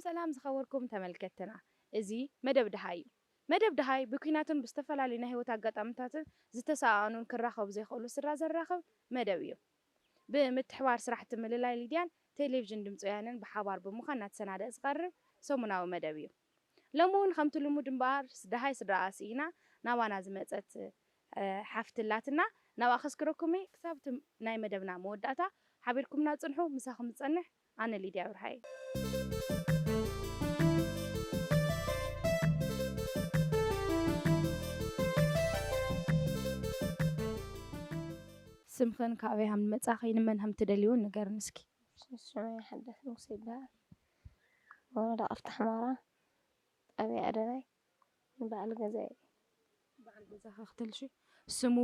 ሰላም ዝኸበርኩም ተመልከትና፣ እዚ መደብ ደሃይ እዩ። መደብ ደሃይ ብኲናትን ብዝተፈላለዩ ናይ ህይወት ኣጋጣሚታትን ዝተሰኣኣኑን ክራኸቡ ዘይኽእሉ ስድራ ዘራኽብ መደብ እዩ። ብምትሕባር ስራሕቲ ምልላይ ሊድያን ቴሌቪዥን ድምፂ ወያነን ብሓባር ብምዃን እናተሰናደእ ዝቐርብ ሰሙናዊ መደብ እዩ። ሎሚ እውን ከምቲ ልሙድ እምበኣር ደሃይ ስድራኣ ስኢና ናባና ዝመፀት ሓፍቲ ኣላትና፣ ናብኣ ከስግረኩም እየ። ክሳብ እቲ ናይ መደብና መወዳእታ ሓቢርኩምና ፅንሑ። ምሳኹም ዝፀንሕ ኣነ ሊድያ ብርሃይ። ስምኽን ካበይ ሃም መጻኺ ንመን ሃም ትደልዩ ንገርኒ እስኪ። ስመይ ሓዳስ ንጉሴ ይበሃል። ወረዳ ቀፍታ ሕማራ፣ ጣብያ ኣደባይ። በዓል ገዛይ። በዓል ገዛኻ ክትልሺ ስሙ፣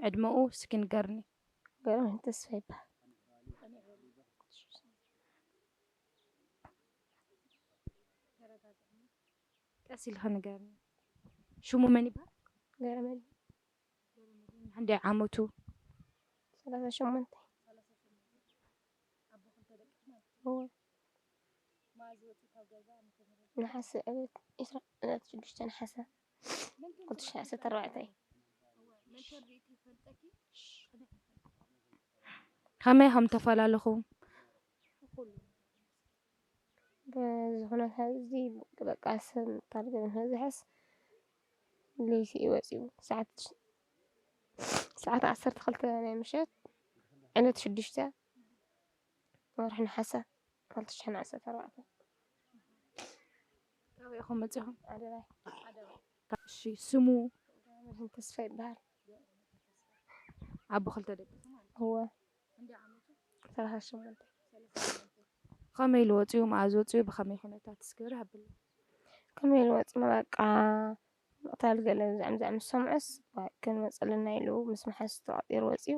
ዕድመኡ እስኪ ንገርኒ። ገርመን ተስፋ ይበሃል። ቀስ ኢልካ ንገርኒ። ሽሙ መን ይበሃል? ገርመን። ክንደይ ዓመቱ? ሰላሳ ሸሞንተ። እወ። ነሓሰ ዕለት ዒስራ፣ ዕለት ሽዱሽተ ነሓሰ ክልተ ሽሕን ዓሰርተ ኣርባዕተ እዩ። ከመይ ከም ተፈላለኹም? በዚ ኩነታት እዚ በቃ ሰብ ታርገ ንክዝሕስ ለይቲ እዩ ወፂኡ። ሰዓት፣ ሰዓት ዓሰርተ ክልተ ናይ ምሸት ዕለት ሽዱሽተ ወርሒ ነሓሰ ክልተ ሽሕን ዓሰርተ ኣርባዕተ። ካበይ ኢኹም መፂኹም? ኣደባይ። እሺ፣ ስሙ? መድህን ተስፋ ይበሃል። ኣቦ ክልተ ደቂ? እወ። ሰላሳ ሸሞንተ። ከመይ ኢሉ ወፂኡ? መኣዝ ወፂኡ? ብኸመይ ኩነታት እስኪ ብርህ ኣብሉ። ከመይ ኢሉ ወፂኡ? በቃ ምቕታል ገለ ብዛዕባ ብዛዕባ ምስ ሰምዑስ፣ ዋ፣ ክንመፀልና ኢሉ ምስ መሓዙቱ ተቋፂሩ ወፂኡ።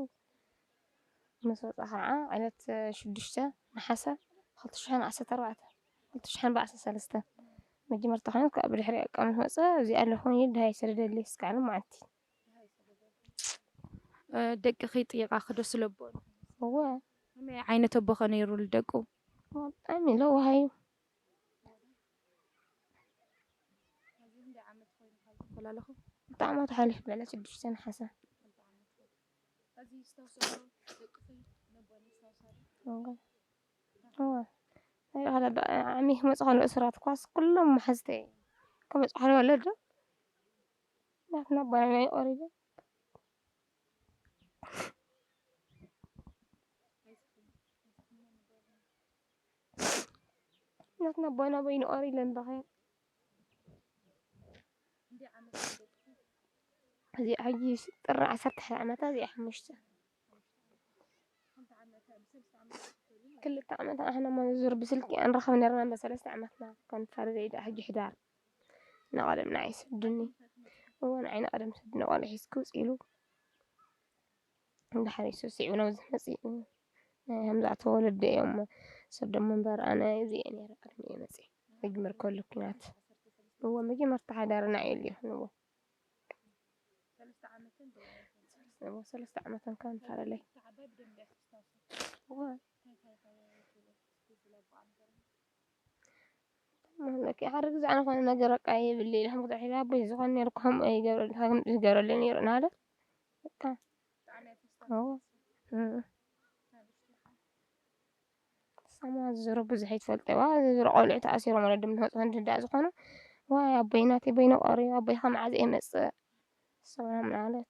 ምስ ወፃ ከዓ ዕለት ሽዱሽተ ነሓሰ ክልተ ሽሕን ዓሰርተ ኣርባዕተ፣ ክልተ ሽሕን ዓሰርተ ሰለስተ መጀመርታ ኮይኑ፣ ከዓ ብድሕሪ ዕቃ ምስ መፀ፣ እዚኣ ኣለኹ ኢሉ ደሃይ ሰደደለይ እስካዕ ሎማዓንቲ። እ፣ ደቅኺ ጥይቓኺ ዶ ስለ ኣቦ? እወ። ከመይ ዓይነት ኣቦ ኸ ነይሩ ልደቁ? ብጣዕሚ ለዋህ እዩ። ክልተ ዓመት ሓሊፉ፣ ልዕሊ ሽዱሽተ ነሓሰ። እወ። እወ። ናይ ባዕላ ባ-፣ ዓሚ ክመፁ ከለዉ እሱራት ኳስ ኩሎም መሓዝተይ እዮም። ክመፁ ከለዉ ወለዶ ናትና ኣቦና ናይ ቆሪደ። ናትና ኣቦና በይኑ ቆሪለን በኸ። እዚኣ ሕጂ ጥሪ ዓሰርተ ሓደ ዓመታ፣ እዚኣ ሓሙሽተ። ክልተ ዓመት ኣሕና ማንዙር ብስልኪ ኣንራኸብ ነርና፣ በሰለስተ ዓመትና ከንፋርደ ኢዳ ሕጂ ሕዳር። ንቐደም ንዓይ ሰዱኒ። እወ፣ ንዓይ ንቐደም ሰዱኒ፣ ቆልዑ ሒዝኪ ውፅ ኢሉ። እንድሕር ኢየሱስ ስዒቡ ናብዚ መፂኡ። ናይ ከምዚ ኣተወለደ እዮም ሰዶም እምበር፣ ኣነ እዚ እየ ነይረ ቅድሚ እየ መፂእ። መጀመር ከሉ ኲናት። እወ፣ መጀመርታ ሓዳር ንዓይ እዩ ይኹን፣ እወ። እወ፣ ሰለስተ ዓመተን ከ ንፈላለይ። እወ። ማለኪ ሓደ ግዜ ኣነ ኾነ ነገር በቃ የብለይ ኢልኩም ክትሕሪ ኣቦይ ዝኾነ ነይሩ፣ ከምኡ ይገብረሉ፣ ከምኡ ይገብረሉ ነይሩ እናበለ በቃ። እወ። እም። ሰማ ዝሮ ብዙሕ ይትፈልጠዋ፣ ዝሮ ቆልዑ ተኣሲሮም ወለዶም ዝመፁ ክንዲ እንዳ ዝኾኑ፣ ዋይ ኣቦይ ናተይ በይኑ ቀርዩ፣ ኣቦይ ኸ መዓዝ ይመፅእ? ሰማ ማለት።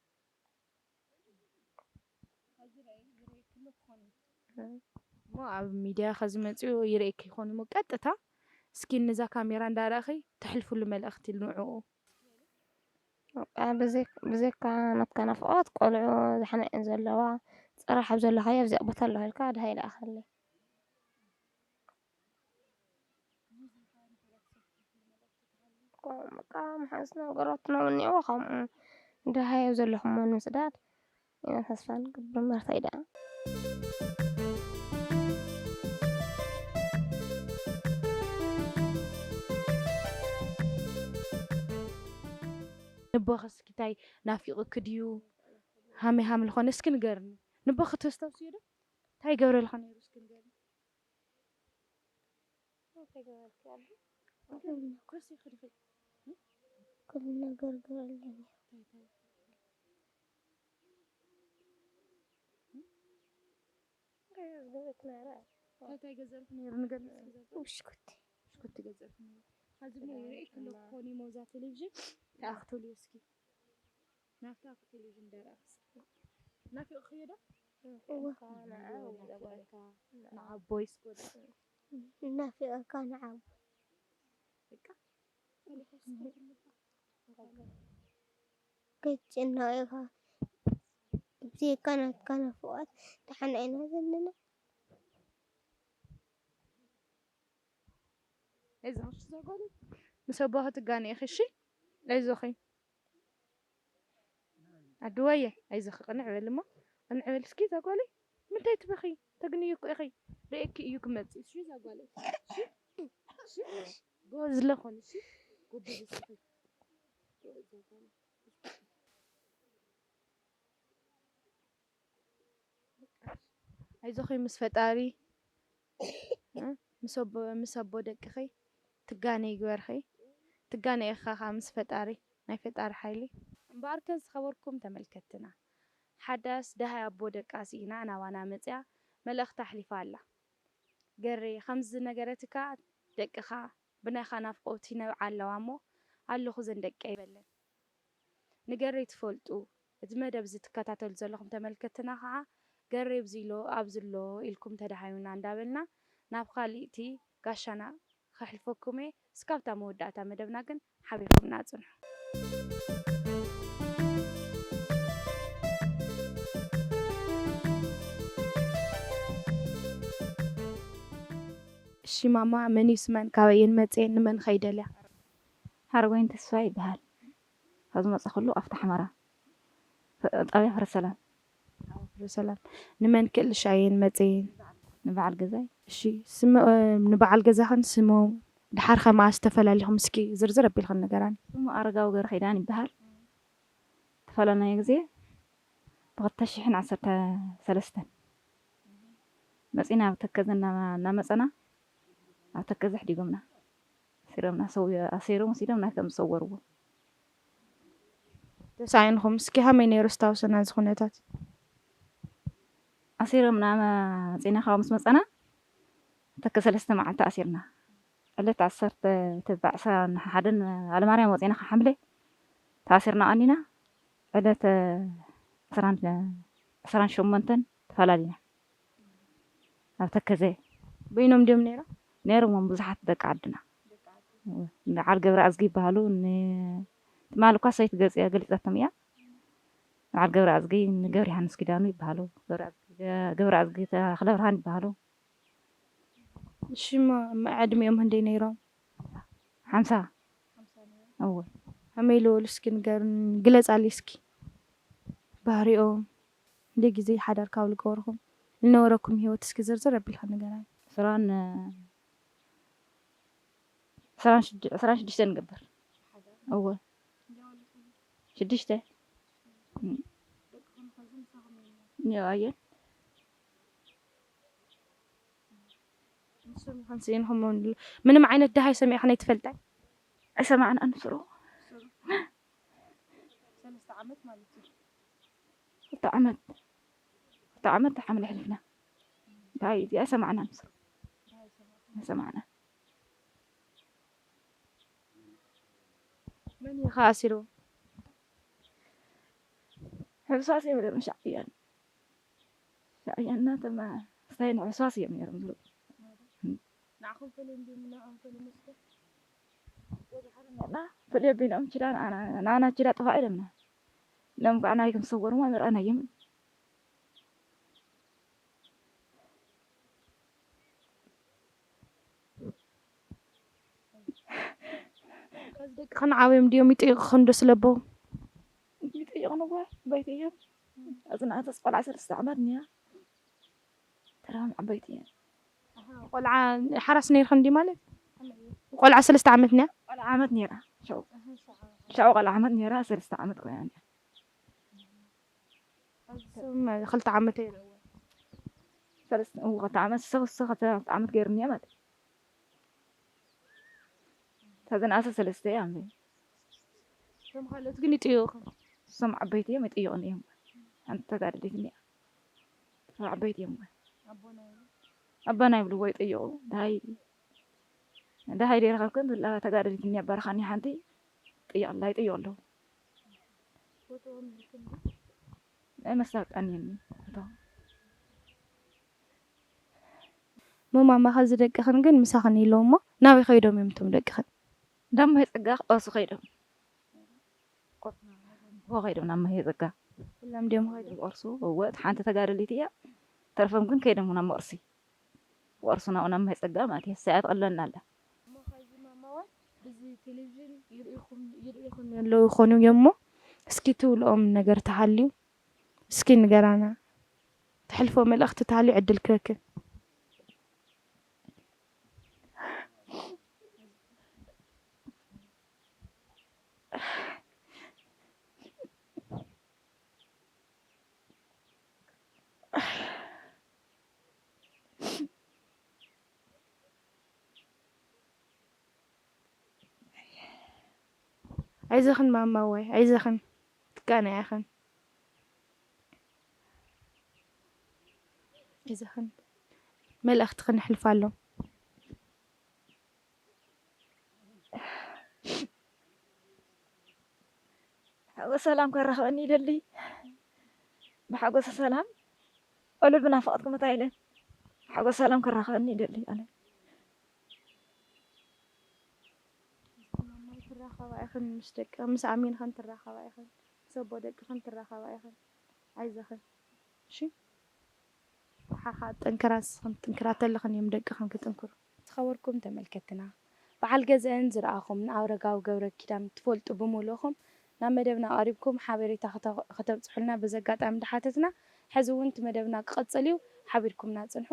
እሞ ኣብ ሚድያ ከዚ መፂኡ ይርእየኪ ይኾን እሞ ቀጥታ እስኪ ነዛ ካሜራ እንዳረኣኺ ተሕልፍሉ መልእኽቲ ንዕኡ። በቃ ብዘይ-፣ ብዘይካ ናትካ ናፍቖት ቆልዑ ዝሓና እየን ዘለዋ። ፅራሕ ኣብ ዘለኻዮ ኣብዚኣ ቦታ ኣለዋ ኢልካ ደሃይ ለኣኸለይ። በቃ መሓዝና ነገራትና እውን እኒአዋ፣ ከምኡ ደሃይ ኣብ ዘለኹሞ ንምስዳድ ኢና ተስፋ ንገብር። መርታይ ደኣ። ንቦኸ እስኪ ታይ ናፊቑኪ ድዩ? ሃመይ ሃም ዝኾነ እስኪ ንገርኒ። ንቦኸ ተስታውስዮ ዶ? ታይ ይገብረልካ ነይሩ እስኪ ንገርኒ። በቃ ኩሉ ነገር ገይረለይ። እንታይ እንታይ ገዘእልኪ ነይሩ? ንገርኒ እስኪ ዘርዝር። ብሽኩቲ። ብሽኩቲ ገዘእልኪ ነይሩ። ሐዚ እሞ ይርኢ ክሎ ክኾን እሞ እዛ ቴሌቪዥን ተኣኽትሉ እስኪ። ናፍታ ቴሌቪዥን ደረኣስ። ናፊቕክዮ ዶ? እወ። ንዓቦይ ስጎ። ናፊቐካ ንዓቦይ። በቃ። ገጭና ኢኻ። ብዘይካ ናትካ ናፍቖት ደሓን ኢና ዘለና። ኣይዞኺ እዛ ጓለይ። ምስ ኣቦኺ ትጋነይ ኢኺ፣ እሺ? ኣይዞኺ። ኣድዋየ፣ ኣይዞኺ፣ ቅንዕ በሊ እሞ። ቅንዕ በሊ እስኪ እዛ ጓለይ። ምንታይ ትበኺ? ተግንዩ እኮ ኢኺ። ርእየኪ እዩ ክመጽእ፣ እሺ? እዛ ጓለይ። እሺ? እሺ? ጎበዝ ለኾን፣ እሺ? ጎበዝ እስኪ። ጎበዝ እዛ ጓለይ። ኣይዞኺ ምስ ፈጣሪ፣ እ፣ ምስ ኣቦ፣ ምስ ኣቦ ደቅኺ ትጋነ ይግበርኺ። ትጋነ ኢኻ ኸዓ ምስ ፈጣሪ፣ ናይ ፈጣሪ ሓይሊ። እምበኣርከ ዝኸበርኩም ተመልከትትና፣ ሓዳስ ደሃይ ኣቦ ደቃ ስኢና ናባና መጺኣ መልእኽቲ ኣሕሊፋ ኣላ። ገሬ፣ ከምዚ ዝነገረትካ ደቅኻ ብናይኻ ናፍቖት ይነብዓ ኣለዋ እሞ፣ ኣለኹ ዘን ደቀይ በለን። ንገሬ ትፈልጡ፣ እዚ መደብ እዚ ትከታተሉ ዘለኹም ተመልከትና ኸዓ፣ ገሬ ኣብዚ ኣሎ፣ ኣብዚ ኣሎ ኢልኩም ተደሃዩና እንዳበልና፣ ናብ ካልእቲ ጋሻና ከሕልፈኩም እየ። እስካብታ መወዳእታ መደብና ግን ሓቢርኩምና ጽንሑ። እሺ ማማ፣ መን እዩ ስመን? ካበየን መጽየን? ንመን ከይደልያ? ሓረጎይን ተስፋ ይበሃል። ካብ ዝመጻኹሉ ኣፍታ ሓመራ፣ ጣብያ ፍረ ሰላም። ፍረ ሰላም። ንመን ክእልሻየን መጽየን? ንበዓል ገዛይ። እሺ፣ ስም፣ እ፣ ንበዓል ገዛኽን ስሞም፣ ድሓር ከ መኣስ ተፈላሊኹም? እስኪ ዝርዝር ኣቢልክን ንገራኒ። ስሙ ኣረጋዊ ገብረ ኪዳን ይበሃል። ተፈላለናዮ ግዜ ብኽልተ ሽሕን ዓሰርተ ሰለስተን መጺና ኣብ ተከዘ እና-፣ እናመጸና ኣብ ተከዘ ኣሕዲጎምና። ኣሲሮምና ሰው-፣ ኣሲሮም ወሲዶም ናይ ከም ዝሰወርዎ። ተሳኢንኹም እስኪ ሃመይ ነይሩ ኣስታውሰና እዚ ኩነታት? ኣሲሮምና መ-፣ መጺና ካብ ምስ መጸና ተከ ሰለስተ መዓልቲ ኣሲርና። ዕለት ዓሰርተ፣ እቲ ብዓሰርተ ሓደን ኣለማርያም ወጺና ካብ ሓምለ ተኣሲርና ቀኒና። ዕለት ዕስራን፣ ዕስራን ሸሞንተን ተፈላሊና። ኣብ ተከዘ። በይኖም ድዮም ነይሮም? ነይሮም ብዙሓት ደቂ ዓድና። በዓል ገብረ ኣዝጊ ይበሃሉ። ን-፣ ትማሊ እኳ ሰበይቲ ገጽ-፣ ገሊጻቶም እያ። በዓል ገብረ ኣዝጊ፣ ንገብረ ዮሃንስ ኪዳኑ ይበሃሉ። ገብረ ኣዝጊ፣ ገብረ ኣዝጊ ተኽለብርሃን ይበሃሉ። እሺ፣ እሞ ዕድሚኦም ክንደይ ነይሮም? ሓምሳ። እወ። ከመይ ዝበሉ እስኪ ንገሩኒ፣ ግለጻለይ እስኪ። ባህሪኦም፣ ክንደይ ግዜ ሓዳር ካብ ዝገበርኩም፣ ዝነበረኩም ህይወት እስኪ ዝርዝር ኣቢልካ ንገራኒ። ዕስራን፣ ዕስራን ሽድ-፣ ዕስራን ሽዱሽተ ንገብር። እወ። ሽዱሽተ። እም። እኒኦ ኣየን። ንሶም ይኹን ስኢንኹም ምንም ዓይነት ደሃይ ሰሚዕኽን ኣይትፈልጣይ? ኣይሰማዕናን ስሩ። ሰለስተ ዓመት ማለት እዩ። ክልተ ዓመት፣ ክልተ ዓመት ሓምለ ኣሕሊፍና። እንታይ እዚኣ ኣይሰማዕናን ስሩ። ኣይሰማዕናን። መን እዩ ከ ኣሲርዎ? ሕሱሳት እዮም ነይሮም ሻዕብያን። ሻዕብያን እናተማ-፣ ስታይን ሕሱሳት እዮም ነይሮም ዝብሉ። ንዓኹም ፈልዮም ድዮም ንዕኦም ፈልዮም ወስዶ? ወድሓር ነና፣ ፈልዮ ቢኖም ችዳ ንዓና፣ ንዓና ችዳ ጥፋ ኢሎምና። ሎም ከዓ ናይ ከም ዝሰወርሞ ኣይመርኣናዮምን። ከዚ ደቅኽን ዓብዮም ድዮም ይጥይቕኽን ዶ ስለ ኣቦ? ይጥይቕኒ እኮ፣ ዓበይቲ እዮም። እዛ ንእስ ቆልዓ ሰለስተ ዓመት እኒኣ። ተረፋም ዓበይቲ እየን። ኣሃ፣ ቆልዓ ሓራስ ነይርኽን ድዩ ማለት? ቆልዓ ሰለስተ ዓመት እኒኣ? ቆልዓ ዓመት ነይራ፣ ሻው። ኣሃ፣ ሻው። ሻው ቆልዓ ዓመት ነይራ፣ ሰለስተ ዓመት ቆልዓ እኒኣ። እሱም ክልተ ዓመት ይረእዎ። ሰለስተ፣ እው፣ ክልተ ዓመት፣ ሰለስተ፣ ክልተ ዓመት ገይሩኒ ማለት እዩ። እታ ዝነኣሰ ሰለስተ እያ። ኣምበይ እቶም ካልኦት ግን ይጥይቑ። እሶም ዓበይቲ እዮም፣ ይጥይቑኒ እዮም። ሓንቲ ተጋደሊት እኒኣ። እቶም ዓበይቲ እዮም። ኣቦና ይብልዎ፣ ይጥይቑ። ደሃይ ደሃይ ደይረኸብክን ዝብላ ተጋደሊት እኒኣ፣ ኣባርኻኒ ሓንቲ። ጥይቕ ኣላ፣ ይጥይቑ ኣለዉ። ናይ መሳቃኒ እኒ እቶም ሞማማ ኸዚ ደቅኽን ግን ምሳኽን ኢለዉ እሞ ናበይ ከይዶም እዮም እቶም ደቅኽን? እንዳሞ የጸጋ ክቆርሱ ከይዶም። ቁርሲ ናብላ ጎንቦ ከይዶም ናብ መሄ ጸጋ። ኩሎም ድዮም ኸይዶም? ቁርሱ እወ፣ ሓንቲ ተጋደሊት እያ። ተርፎም ግን ከይዶም ናብ መቕርሲ። ቁርሱ ናብኡ ናብ መሄ ጸጋ ማለት እያ። ሰያ ትቐለና ኣላ። እሞ ኸዚ ማማዋይ ብዚ ቴሌቪዥን ይርእኹም ይርእኹም ኣለዉ ይኾኑ እዮም እሞ እስኪ ትብልኦም ነገር ተሃልዩ እስኪ ንገራና። ተሕልፎ መልእኽቲ ተሃልዩ ዕድል ክበክን። ኣይዘኽን ማማዋይ ኣይዘኽን ትቃናያ ኢኽን ኣይዘኽን መልእኽቲ ክነሕልፋሎም። ሓጎስ ሰላም ከራኽበኒ ይደሊ። ብሓጎስ ሰላም ኦሉ ብናፍቐትኩም እንታይ ኢለን ሓጎስ ሰላም ከራኽበኒ ይደሊ ኣነ። ትራኸባ ኢኽን ምስ ደቂ ምስ ኣሚንኽን ትራኸባ ኢኽን ምስ ኣቦ ደቅኽን ትራኸባ ኢኽን ኣይዘኽን እሺ። ሓኻ ጠንክራ ንስኽን ጥንክራ ተለኽን እዮም ደቅኽን ክጥንክሩ። ዝኸበርኩም ተመልከትና በዓል ገዘአን ዝረኣኹም ንኣረጋዊ ገብረ ኪዳን ትፈልጡ ብምልእኹም ናብ መደብና ቀሪብኩም ሓበሬታ ከተብፅሑልና በዚ ኣጋጣሚ እንዳሓተትና ሕዚ እውን እቲ መደብና ክቕፅል እዩ ሓቢርኩምና ፅንሑ።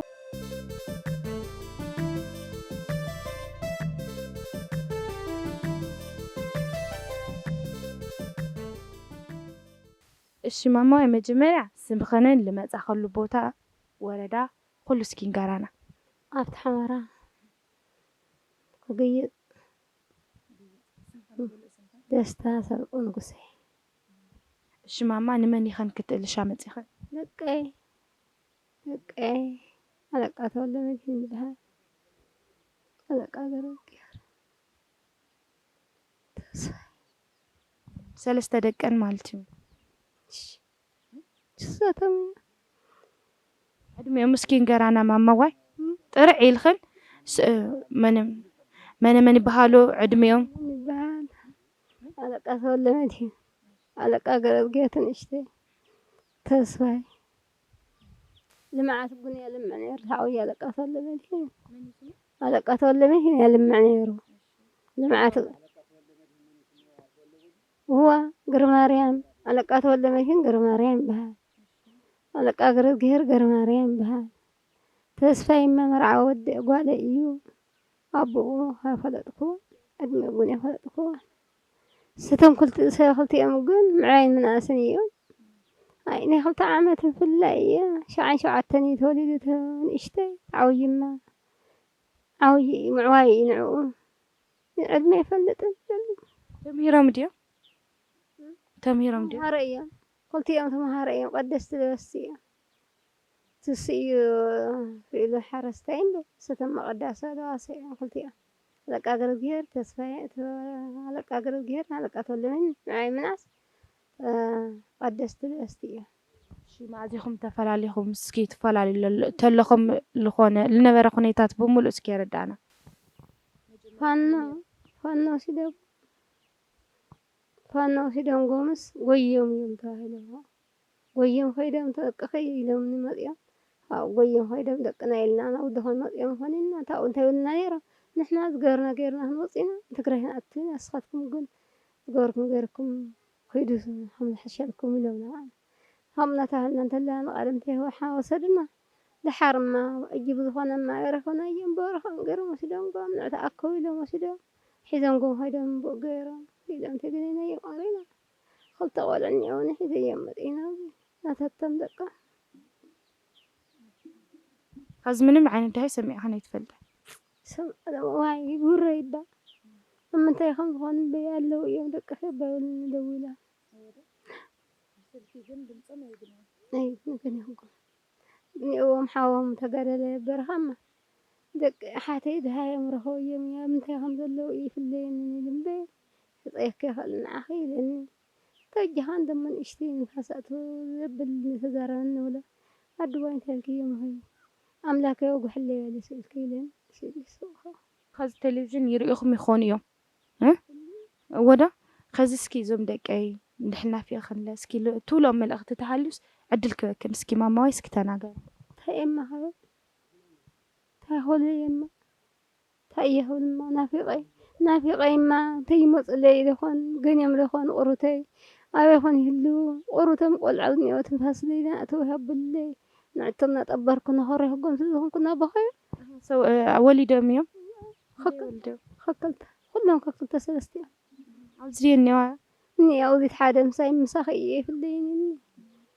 እሺ ማማዋይ መጀመርያ ስምኽንን ልመፃኸሉ ቦታ ወረዳ ኩሉ እስኪ ንገራና። ኣብቲ ሓመራ ክግይጥ ደስታ ሰብኡ ንጉሰይ። እሺ ማማ ንመን ኢኸን ክትእልሻ መፂኸን? ደቀይ ደቀይ ኣለቃ ተወልደ መድህን ይበሃል። ኣለቃ ገረግሔር ተስፋይ። ሰለስተ ደቀን ማለት እዩ። ንሳቶም እዮም። ዕድሚኦም እስኪ ንገራና ማማዋይ ጥርዕ ኢልኽን መነ መን ይበሃሉ ዕድሚኦም? ይበሃል ኣለቃ ተወልደ መድህን ኣለቃ ገረዝጌት ንእሽተይ ተስፋይ ልምዓት ግን የልምዕ ነይሩ ተሓውየ ኣለቃ ተወልደ መድህን ኣለቃ ተወልደ መድህን የልምዕ ነይሩ ልምዓት እዋ ግርማርያም ኣለቃ ተወልደ መድህን ግርማርያም ይበሃል። ኣለቃ ገረዝግሄር ገርማርያም ይበሃል። ተስፋይ መመርዓ ወዲ ጓለ እዩ። ኣቦኡ ኣይፈለጥኩ ዕድሚኡ ግን የፈለጥኩ። ስቶም ክልተ ሰብ ክልቲኦም ግን ምዕራይን ምንኣስን እዮም። ኣይ ናይ ክልተ ዓመት ብፍላይ እየ ሸዓን ሸውዓተን እዩ ተወሊዱ ንእሽተይ ዓውይማ ዓውይ እዩ ምዕዋይ እዩ ንዕኡ። ዕድመ ኣይፈልጥን። ተምሂሮም ድዮም? ተምሂሮም ድዮም? ተምሃሮ እዮም። ክልቲኦም ተምሃሮ እዮም። ቀደስቲ ለበስቲ እዮም። ትስ እዩ ኢሉ ሓረስታይ እንዶ ሰተማ ቀዳሳ ለዋሳ እዮም ክልቲኦም። ኣለቃ ገረዝጊሄር ተስፋዬ ኣለቃ ገረዝጊሄር ኣለቃ ተወለመን ንዓይ ምንኣስ ቀደስቲ ለበስቲ እዮም። እሺ መኣዚኹም ተፈላሊኹም እስኪ ትፈላለዩ ተለኹም ዝኾነ ልነበረ ኩነታት ብምሉእ እስኪ የረዳእና። ፋኖ ፋኖ ሲደጉ ፋኖ ወሲዶም ጎምስ ጎዮም እዮም ተባሂሎም። ጎዮም ከይዶም ተበቂ ከይ ኢሎም መፅኦም። ካብኡ ጎዮም ከይዶም ደቅና ኢልና ናብ ድኾን መፅኦም ይኾን ኢልና ታብኡ እንታይ ይብሉና ነይሮም? ንሕና ዝገርና ገይርና ክንወፅ ኢና ንትግራይ ክንኣቱ ኢና ንስኻትኩም ግን ዝገበርኩም ገይርኩም ኪዱ ከምዝሕሸልኩም ኢሎም ንባዕና። ከምኡ እናተባህልና እንተለና ንቐደምት የህወሓ ወሰዱና። ደሓርማ እጅ ብዝኾነ ማይ ረኸብናዮም በረኸም ገይሮም ወሲዶም ጎም ንዕተኣከቡ ኢሎም ወሲዶም ሒዞም ጎም ከይዶም ብኡ ገይሮም ኢሎም ተገናኝናዮም ቀሪና። ክልተ ቆልዑ እኒኦውኒ ሒዘዮም መፂና ናተቶም ደቃ። ካብዚ ምንም ዓይነት ድሃይ ሰሚዕኻን ኣይትፈልጥን? ዋይ ጉረ ይባ ኣብ ምንታይ ከም ዝኾኑ እምበይ ኣለዉ እዮም ደቂ ሰብ ኣይበሉኒ ደዊላ። ስልኪ ግን ድምፆም ኣይግንዮን። ኣይንገን ይኹንኩም። እኒኦም ሓዎም ተጋደለ በረኻማ ደቂ ሓተይ ድሃዮም ረኸብዮም እዮም። ምንታይ ከም ዘለዉ ይፍለየኒ ኢሉ እምበይ ክፀየካ ይኽእል ንዓኺ ኢለኒ። ተጃኻን ደሞ ንእሽተይ ንፋስ ኣእትዎ ዘብል ዝተዛረበኒ ንብሎ ኣድዋይ እንታይ ኢልክዮም ሆይ ኣምላከ ወጉሕለይ በለ ስኢልኪ ኢለኒ ስኢሉ ይስብሖ። ኸዚ ቴሌቪዥን ይርእኹም ይኾኑ እዮም። እወ ዶ? ኸዚ እስኪ እዞም ደቀይ እንድሕር ናፊቕክንለ እስኪ ትብልኦም መልእኽቲ ተሃልዩስ ዕድል ክበክን እስኪ ማማዋይ እስኪ ተናገሪ። እንታይ እየ እማ ክብል እንታይ ክብል እየ እማ እንታይ እየ ክብል እማ ናፊቐይ ናፊቐይ እማ እንተይመፁለይ ዶ ኾን ገንዮም ዶ ኾን ቁሩተይ ኣበይ ኾን ይህልዉ ቁሩቶም ቆልዓ እኒኦ ትንፋስ ለይና እተው ሃብለይ ንዕቶም ናጠበርኩ ነኸሪኹጎም ስለዝኾንኩ እናበኸዩ ወሊዶም እዮም። ኸክልተ ኩሎም ኸክልተ ሰለስቲኦም ኣብዚ እኒዋ እኒ ኣብዚ ሓደ ምሳይ ምሳኺ እየ ይፍለይኒ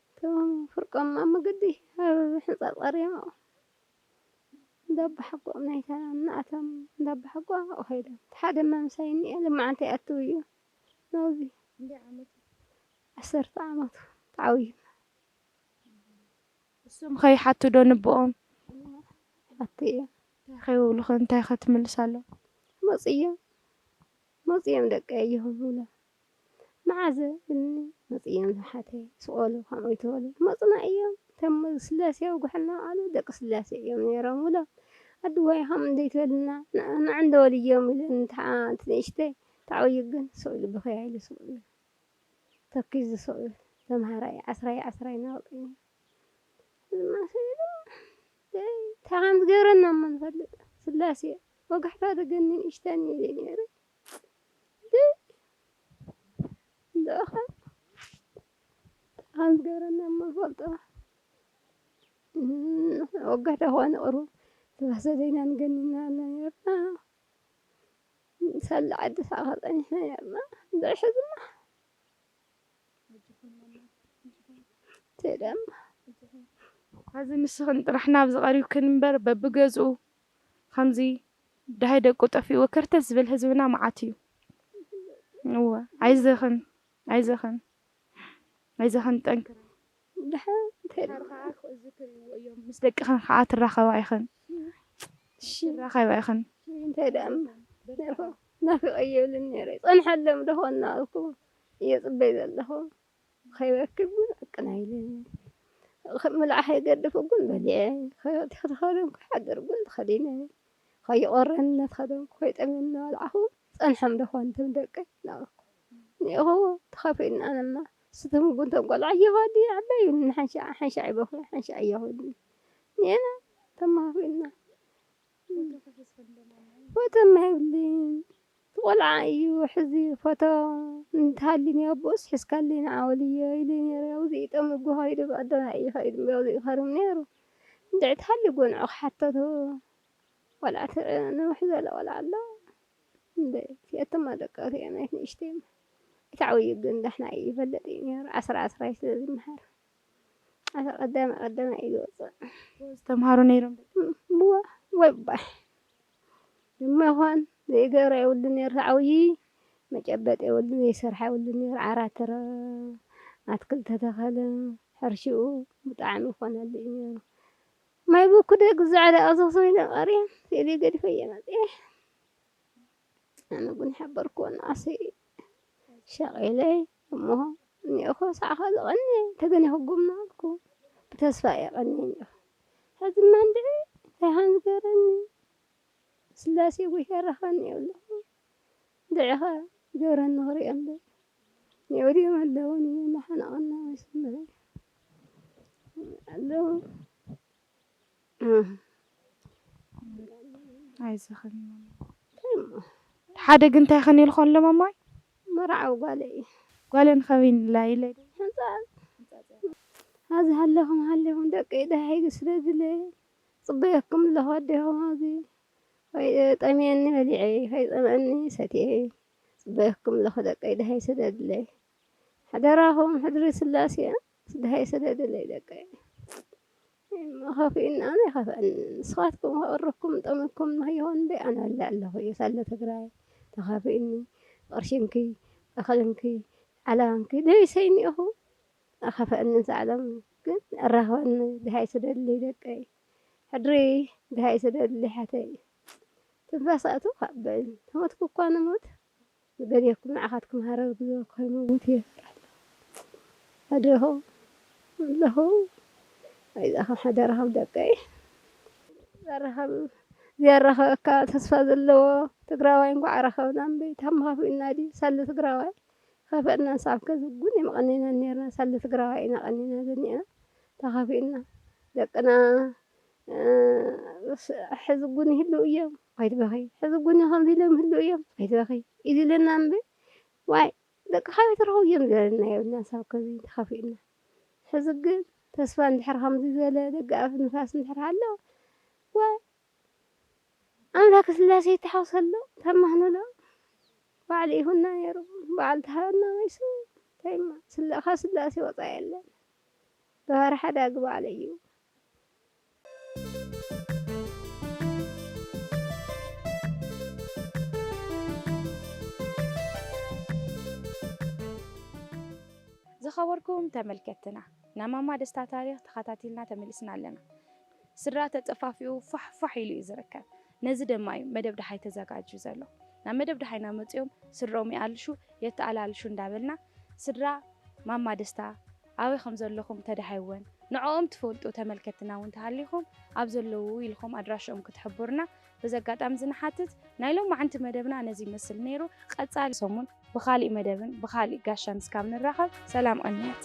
እቶም ፍርቆም ኣብ መገዲ ኣብ ሕንፃ ቀሪቦም እንዳባሓጎኦም ናይታ እናኣቶም እንዳባሓጎ ኣብኡ ኸይዶም እቲ ሓደማ ምሳይ እኒአ ልማዓንተ ይኣትው እዩ ናብዚ ክንደይ ዓመቱ? ዓሰርተ ዓመቱ ተዓብዩ እሶም ኸይሓቱ ዶ ንብኦም ሓቲ እዮም እንታይ ኸይብሉኸ እንታይ ኸ ትምልሳሎም መፅዮም መፅዮም ደቀ ይህቡለ መዓዘ ብኒ መፅዮም ዝሓተ ስቆሉ ከምኡ ይትበሉ መፅና እዮም ተም ስላሴ ውጉሕልና ኣሉ ደቂ ስላሴ እዮም ነይሮም ብሎም ኣድዋይ ከም እንደይትበልና ንዕንደወል እዮም ኢለን ንተሓንቲ ንእሽተይ ተዓብዩ ግን ስቕ ኢሉ ብኸያ ኢሉ ስቕ ኢሉ ተኪዙ ስቕ ኢሉ ተምሃራይ ዓስራይ ዓስራይ ናውጥኛ ዝማሰሉ እንታይ ከም ዝገብረና እሞ ንፈልጥ ስላሴ ወጋሕታ ደገኒ ንእሽተን ኢለ ነይረ ደኻ እንታይ ከም ዝገብረና እሞ ንፈልጦ ወጋሕታ ኾነ ቅሩ ተባሰለይና ንገኒና ኣላ ነርና ሳላ ዓዲ ሳኻ ጸኒሕና ነርና ድሕሪ ሕዝና ትደም ሐዚ ንስኽን ጥራሕ ናብዚ ቀሪብክን እምበር በብገዝኡ ከምዚ ደሃይ ደቁ ጠፊእዎ ከርተት ዝብል ህዝብና መዓት እዩ። እወ ኣይዘኽን ኣይዘኽን ኣይዘኽን ጠንክሪ። ደሓን ድሓር ከዓ እዚ ክሪእዎ እዮም ምስ ደቅኽን ከዓ ትራኸባ ኢኽን። ትራኸባ ኢኽን። እንታይ ደኣ ናፊቐዮ ይብልን ነይረ ይጸንሐሎም ዶ ኾን እናበልኩ እየ ጽበይ ዘለኹ። ከይበክል ግን ዕቅና ኢለ ምልዓ ከይገደፉ ግን በሊዐ ከይወጢ ከተኸደንኩ ሓደር ግን ተኸዲነ ከይቆረን እናተኸደንኩ ከይጠምየኒ እናበልዓኹ ጸንሖም ዶ ኾን እቶም ደቀይ እናበልኩ እኒኦ ተኸፊእና ኣነማ ስትም ግን ተም ቆልዓ እየኸዲ ዓባይ ይብልኒ ሓንሻዕ ሓንሻዕ ይበኹ ሓንሻዕ እየኹ ይብልኒ እኒአና ተማኺእና ፎቶ የብልኝ እቲ ቆልዓ እዩ ሕዚ ፎቶ እንተሃልዩኒ ኣቦኡስ ሒዝካለይ ንዓ ወልዮ ኢሉ ነይሩ ኣብዚ ጠምጉ ከይዱ ብቐዳማይ እዩ ከይዱ ኣብዚ ይኸርም ነይሩ እንድዒ ተሃልዩ ጎንዑ ክሓተቶ ቆልዓ ነውሕ ዝበለ ቆልዓ ኣሎ እንደ እቲኣቶማ ደቂ እቲኦም ናይት ንእሽተይ እታ ዓብዩ ግን ዳሕና እዩ ይፈልጥ እዩ ነይሩ ዓስራ ዓስራ እዩ ስለ ዝመሃር ኣታ ቀዳማይ ቀዳማይ እዩ ዝወፅእ ዝተምሃሩ ነይሮም ብዋ ወይ ባይ ድማ ይኾን ዘይገብረ የብሉ ነይሩ ተዓብዩ መጨበጥ የብሉ ዘይሰርሓ የብሉ ነይሩ ዓራትረ ኣትክልቲ ተኸለ ሕርሽኡ ብጣዕሚ ይኾነሉ እዩ ነይሩ ማይ ብኩደ ግዛዕ ደኣ ዘኽሰው ኢለ ቀርየ ስእሊ ገዲፈ እየ መፅየ ኣነ ግን ሓበርክዎ ንኣሰይ ሸቒለይ እሞ እኒኦኸ ሳዕኻ ዝቐንየ ተገኒኹ ጉም ናበልኩ ብተስፋ እየ ቀንየ እኒኦኸ ሕዚ እማ እንድዒ እንታይ ሃን ዝገረኒ ስላሴ ጉሽ ያረኸኒ የብለኹ እንድዒኸ ዝገረኒ ክሪኦ እምበር ንወዲኦም ኣለዉ ንናሓነቐና መሰመረ ኣለዉ ኣይዘኸኒ ሓደ ግን እንታይ ኸን ኢልኮ ኣሎ ማማይ መርዓዊ ጓለ እዩ ጓለ ንኸበይንላ ኢለ ሕንፃ ኣብዚ ሃለኹም ሃሊኹም ደቂ ደሃይ ስለ ዝለ ፅበየኩም ኣለኹ ኣዴኹም ኣብዚ ከይጠምየኒ በሊዐ ከይፀምአኒ ሰትየ ፅበየኩም ኣለኹ ደቂ ደሃይ ስለ ዝለ ሓደራኹም ሕድሪ ስላሴ ደሃይ ስለ ዝለ ደቂ ከፊእና ኣነ ይኸፍአኒ ንስኻትኩም ከቕርብኩም ጠመኩም ንኸይኸውን እምበይ ኣነ በልዕ ኣለኹ እዩ ሳለ ትግራይ ተኻፍእኒ፣ ቅርሽንኪ፣ እኽልንኪ፣ ዓላባንኪ ለቢሰ እኒኦኹ። ኣኻፍአኒ ሰዓሎም ግን ኣራኽበኒ ድሃይ ስደድለይ ደቀይ። ሕድሪ ድሃይ ስደድለይ ሓተይ። ትንፋስ ኣእትው ካብ በል ተሞትኩ እኳ ንሞት። ዝገድየኩም ንዓኻትኩም ሃረር ግዞ ከይመውት እየ። ኣደኹ ኣለኹ። ኣይዛኸም ሓደራኸም ደቀይ። ዘራኸብ ዘራኸበካ ተስፋ ዘለዎ ትግራዋይ እንኳዕ ኣራኸብና እምበይ ታም ኻፊእና ድዩ ሳለ ትግራዋይ። ኻፈእና ንሳብ ከዝጉን የመቐኒና ነርና ሳለ ትግራዋይ ኢና ቀኒና ዘኒና። ተኻፊእና ደቅና ሕዝጉን ይህልው እዮም። ከይትበኺ ሕዝጉን ከምዚ ኢሎም ይህልው እዮም። ከይትበኺ ኢሉ ኢለና እምበይ ዋይ ደቂ ካበይ ትረኽቡ እዮም ዘለና የብልና። ሳብ ከዚ ተኸፊእና። ሕዚ ግን ተስፋ እንድሕር ከምዚ ዝበለ ደጋኣፍ ንፋስ እንድሕር ኣሎ ዋ ኣምላክ ስላሴ ይተሓወሰሎ ተማህኑሎ። ባዕሉ ይሁና ነይሩ። ባዕሉ ተሃበና ወይሱ ተይማ ስለኻ ስላሴ ወፃ የለን። ተባረ ሓዳጊ ባዕሉ እዩ። ዝኸበርኩም ተመልከትና፣ ናይ ማማ ደስታ ታሪኽ ተኸታቲልና ተመሊስና ኣለና። ስድራ ተጠፋፊኡ ፋሕ ፋሕ ኢሉ እዩ ዝርከብ። ነዚ ድማ እዩ መደብ ደሃይ ተዘጋጅዩ ዘሎ። ናብ መደብ ደሃይና መጺኦም ስድርኦም ይኣልሹ፣ የተኣላልሹ እንዳበልና፣ ስድራ ማማ ደስታ ኣበይ ከም ዘለኹም ተደሃይወን ንዕኦም ትፈልጡ ተመልከትና እውን ተሃሊኹም ኣብ ዘለዉ ኢልኹም ኣድራሽኦም ክትሕብሩና በዚ ኣጋጣሚ እዚ ንሓትት። ናይ ሎማዓንቲ መደብና ነዚ ይመስል ነይሩ። ቀጻሊ ሰሙን ብኻሊእ መደብን ብኻሊእ ጋሻን እስካብ ንራኸብ ሰላም ቅንያት።